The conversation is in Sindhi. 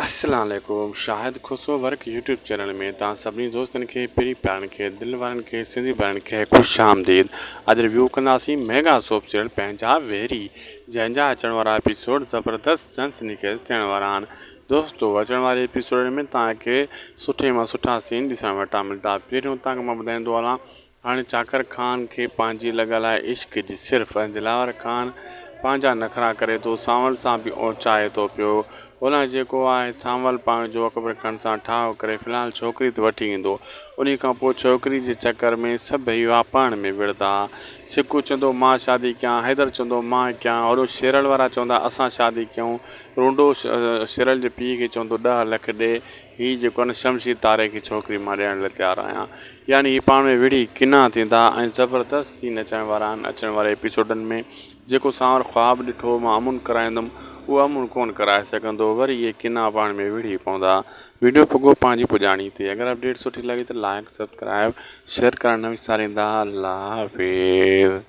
السلام عليڪم Shahid Khusro work YouTube channel ۾ توهان سڀني دوستن کي پرين پيارن کي دل وارن کي سنڌي ڀائرن کي خوش آمديد اڄ ريويو ڪنداسين ميگا سوپ سيريل پنهنجا ويري جنهن جا اچڻ وارا ايپيسوڊ زبردست سنسني خيز ٿيڻ وارا آهن دوستو اچڻ واري ايپيسوڊ ۾ توهان کي سٺي مان سٺا سين ڏسڻ وٽان ملدا پهريون توهان کي مان ٻڌائيندو هلان هاڻي چاڪر خان کي پنهنجي لڳل آهي عشق جي صرف ۽ دلاور خان پنهنجا نخرا ڪري ٿو سانول سان به اوچائي ٿو پيو. هوڏانهن جيڪو آهي سانول پنهنجو اڪبر خان سان ٺاهه ڪري في الحال ڇوڪري ته وٺي ايندو. انهي کان پوء ڇوڪري جي چڪر ۾ سڀئي پاڻ ۾ وڙهندا. سڪو چوندو مان شادي ڪيان، حيدر چوندو مان ڪيان، هوڏانهن شيرل وارا چوندا اسان شادي ڪيون، رونڊو شيرل جي پيء کي چوندو ڏهه لک ڏي، هي جيڪو آهي نه شمشير تاري کي ڇوڪري مان ڏيڻ لاء تيار آهيان. يعني هي پاڻ ۾ وڙهي ڪنا ٿيندا ۽ زبردست سين اچڻ وارا آهن اچڻ واري ايپيسوڊن ۾ جيڪو سانور خواب ڏٺو مان امن ڪرائيندم اهو امن ڪونه ڪرائي سگهندو وري اهي ڪنا پاڻ ۾ وڙهي پوندا ويڊيو پڳو پنهنجي پڄاڻي تي اگر اپڊيٽ سٺي لڳي ته لائڪ سبسڪرائب شيئر ڪرڻ نه وساريندا الله حافظ.